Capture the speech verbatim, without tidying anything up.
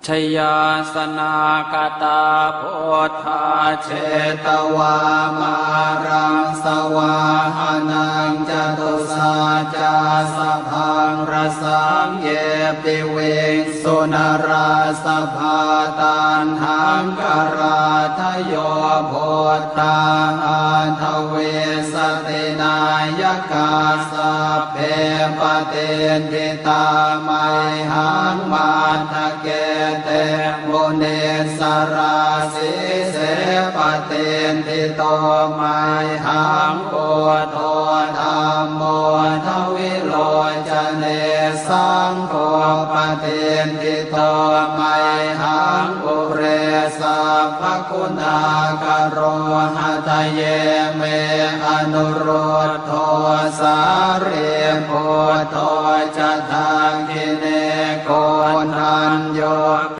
Jayāsanāgatā buddhā jetvā māraṃ savāhanaṃ, catusaccāsabhaṃ rasaṃ ye piviṃsu narāsabhā. Taṇhaṅkarādayo buddhā aṭṭhavīsati nāyakā, sabbe patiṭṭhi tā mayhaṃ matthake te munissarā. Sīse patiṭṭhito mayhaṃ buddho dhammo dvilocane, saṅgho patiṭṭhito mayhaṃ ure sabbaguṇākaro. Hadaye me anurud dho sārīputto ca dakkhiṇe, koṇḍañño